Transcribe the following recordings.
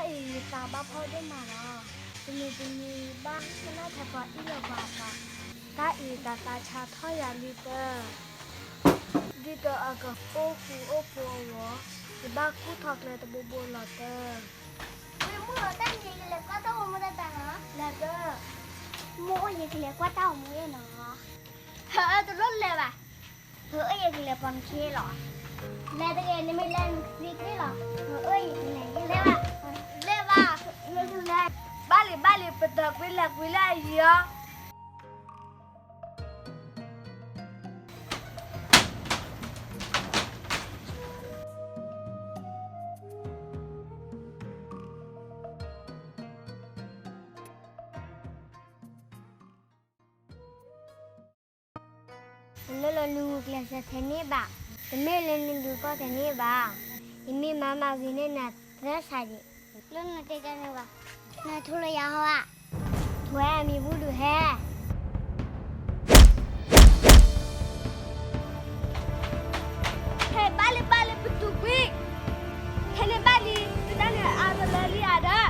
အံၤယသးဘၣ်ဖှီၣ်ဒိၣ်မးလီၤ. တနံၤတနံၤဘၣ်ကနၣ်ထဲပှၤအ့ၣ်လိာ်ပှၤအသး, တၢ်အံၤတၢ်သးဆါထီၣ်ယၤလံတၢ်, ဒ်သိးအကအိၣ်ဃူအိၣ်ဖိးအဂီၢ်, ယဘၣ်ကူၣ်ထီၣ်ကျဲတဘိဘိလီၤတၢ်. ဝဲမိၢ်လီၤတၢ်န့ၣ် ယကလဲၤကွၢ်တၢ်အိၣ်မူတၢ်တၢ်လီၤ. လဲၤတၢ်, မိၢ်အိၣ်ယကလဲၤကွၢ်တၢ်အိၣ်မူယဲၢ်နီၤ. ဟၢအၢတလိၣ်လဲၤဘၣ်. ဟၢအၢယကလဲၤပိာ်နခံလီၤ. လဲၤတဂ့ၤ နမ့ၢ်လဲၤနသံကွံာ်လီၤ. ဟၢအၢယကလဲၤလဲၤဘၣ်. လဲၤဘၣ်. ဘၣ်လံ ဘၣ်လံ ပတၢ်ကွံလဲၤကွံလၢအယံၤအီၤ. တလိၣ်လၢနဂုာ်ကျဲးစၢးထဲန့ၣ်ဘၣ်, တမ့ၢ်လၢနဒုးကီၢ်ထဲန့ၣ်ဘၣ်, ယမ့ၢ်မၤမၤဂ့ၤန့ၢ်နၤသၢဆးဒံး, လၢနတဲတၢ်န့ၣ်ဘၣ်, နထိလၢယၤဟီဧါ, ထိဝဲအမံၤဘူၣ်ဒုးဟဲ ဟဲဘၣ်လံ ဘၣ်လံ ပတုာ်ကွံာ်, ထဲန့ၣ်ဘၣ်လံ တၢ်န့ၣ်အါတလၢလံဧါဒီး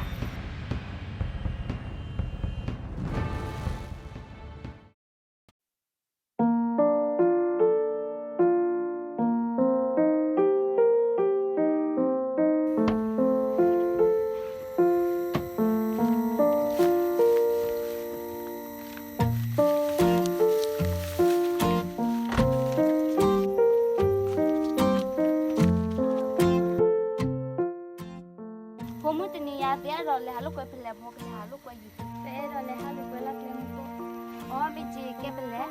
ဖိမုၣ်တနံၤယၤ သုအဲၣ်ဒိးလဲၤဟးလိာ်ကွဲဖဲလဲၣ်, ဖိကလဲၤဟးလိာ်ကွဲယံၤ, ပအဲၣ်ဒိးလဲၤဟးလိာ်ကွဲလၢကျဲမုၢ်ခိၣ်, အီ မ့ၢ်က့ၤကဲဖဲလဲၣ်.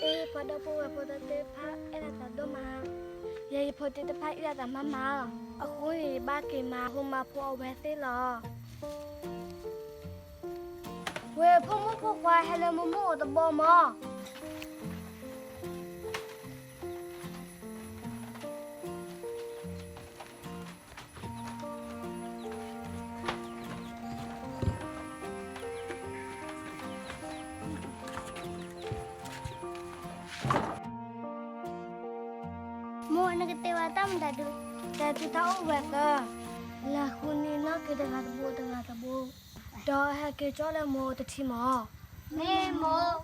အ့ ပှၤဒီပုၢ်ဝဲၢ်ဖိသၣ်သ့ၣ်တဖၣ် အဲၣ်လိာ်သးဒိၣ်မး, ယဲယဖိသ့ၣ်တဖၣ်အ့ၣ်လိာ်သးမးမးလီၤ. အဃိန့ၣ် ယဘၣ်က့ၤမၤဟူမၤဖိးအဝဲသ့ၣ်လီၤ. ဝဲၢ် ဖိမုၣ်ဖိခွါ ဟဲလၢမုၢ်မုၢ်အိၣ်တဘီမး. မိၢ် နကတဲဝဲတၢ်မတၤဒုး, တဲသုတၢ်အိၣ်ဝဲသၢ, လဲၤဃုန့ၢ်နီၣ်က့တဂၤတဘိတဂၤတဘိ, ဒီးဟဲက့ၤကၠီၣ်လၢမိၢ်တထံၣ်မး. မ့ၢ်မိၢ်.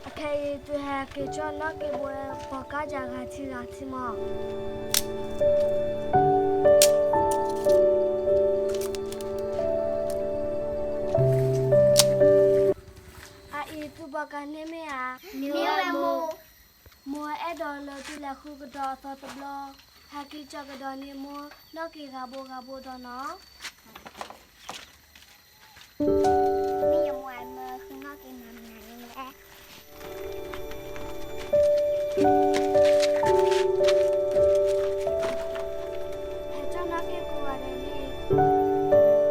အခဲအံၤ သုဟဲက့ၤကၠီၣ်နီၣ်က့ဘိ ပိာ်ကါယၤဂၤထံဂၤထံမး. အအံၤ သုပိာ်ကါန့ၣ်မ့ၢ်ဧါ. မ့ၢ်ဝဲမိၢ်. မိၢ်အဲၣ်ဒိးလၢသုလဲၤဃုကဒီးအသီတဘျီ, ဟဲက့ၤကၠီၣ်ကဒီးန့ၢ်မိၢ် နီၣ်က့ဂၤဘိဂၤဘိဒီးနီၤ. မ့ၢ်ယမိၢ်အမၢဃုနီၣ်က့မၤမၤန့ၣ်လဲၣ်. ဟဲကၠီၣ်နီၣ်က့ကိးဂၤဒဲးန့ၣ်.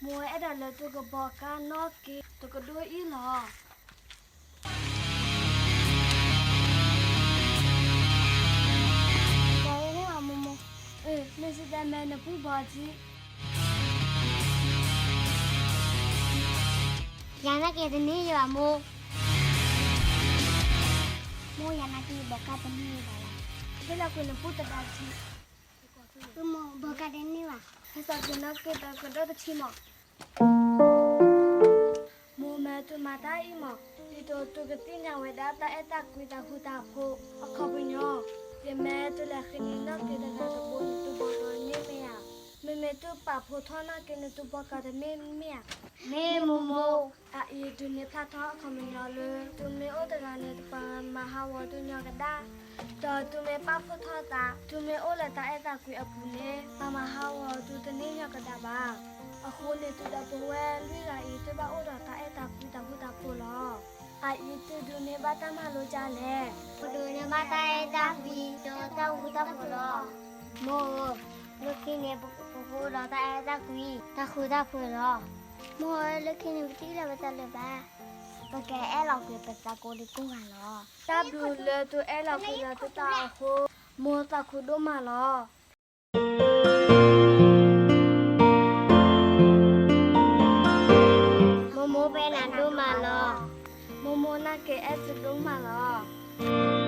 မိၢ်အဲၣ်ဒိးလၢသုကပိာ်ကါနီၣ်က့တကဒိၣ်အံၤလီၤ. တၢ်အံၤန့ၣ်ဘၣ်မိၢ်မိၢ်. မ့ၢ်စံးတဲမဲနပူၢ်ဘီထံ ယၤနာ်က့တန့ၢ်ယဘၣ်မိၢ်. မိၢ် ယၤနာ်က့ဘီကါတန့ၢ်ယဘၣ်လီၤ. ဟ့ၣ်လီၤကွံာ်နပူၢ်တဒါထံ. မိၢ် ဘီကါတန့ၢ်ဘၣ်. ဟဲစိာ်က့ၤနီၣ်က့တကဒိၣ်တထံမး. မိၢ် မ့ၢ်သုမၤတၢ်အံၤမး, ဒ်သိးသုကသ့ၣ်ညါဝဲဒၣ်တၢ်အဲၣ်တၢ်ကွံတၢ်ဃူတၢ်ဖိး, အခီပညီ, ယမ့ၢ်သုလဲၤဃ့န့ၢ်နီၣ်က့တဂၤတဘိနသုဘီကါန့ၢ်မ့ၢ်ဧါ. မ့မ့ၢ်သုပာ်ဖှိၣ်ထီၣ်နီၣ်က့နသုဘီကါတမ့ၢ်မ့ၢ်ဧါ. မ့ၢ်မိၢ်မိၢ်. အအံၤဒုးနဲၣ်ဖျါထီၣ်အခီပညီလၢ သုမ့ၢ်အိၣ်တဂၤန့ၣ် တပှၤမၤဟးဂီၤသုညီကဒၣ်, ဒီးသုမ့ၢ်ပာ်ဖှိၣ်ထီၣ်သး သုမ့ၢ်အိၣ်လၢတၢ်အဲၣ်တၢ်ကွံအပူၤန့ၣ် ပှၤမၤဟးဂီၤသုတန့ၢ်ညီကဒၣ်ဘၣ်. အဃိန့ၣ် သုဒီပုၢ်ဝဲၢ်လွံၢ်ဂၤအံၤ သုဘၣ်အိၣ်ဒီးတၢ်အဲၣ် ယတဒိးန့ၢ်ဘၣ်တၢ်မၤလိဒ်လဲၣ်. ပဒိးန့ၢ်ဘၣ်တၢ်အဲၣ်တၢ်ကွံ ဒီးတၢ်ဃူတၢ်ဖိးလီၤ. မိၢ်ဧၢ, လၢခံန့ၣ် ပကအိၣ်ဒီးတၢ်အဲၣ်တၢ်ကွံ တၢ်ဃူတၢ်ဖိးလီၤ. မိၢ်ဧၢ, လၢခံန့ၣ် ပတအ့ၣ်လိာ်ပသးလၢၤဘၣ်. ပကအဲၣ်လီၤကွံာ်ပသးကိးဒံကိးဂၤလီၤ. တၢ်ဘျုးလၢသုအဲၣ်လီၤကွံာ်လီၤသုသးအဃိ, မိၢ်သးခုဒိၣ်မးလီၤ. မိၢ်မိၢ် ပအဲၣ်နၤဒိၣ်မးလီၤ. မိၢ်မိၢ် နၢ်က့ၤအဲၣ်သုဒိၣ်မးလီၤ.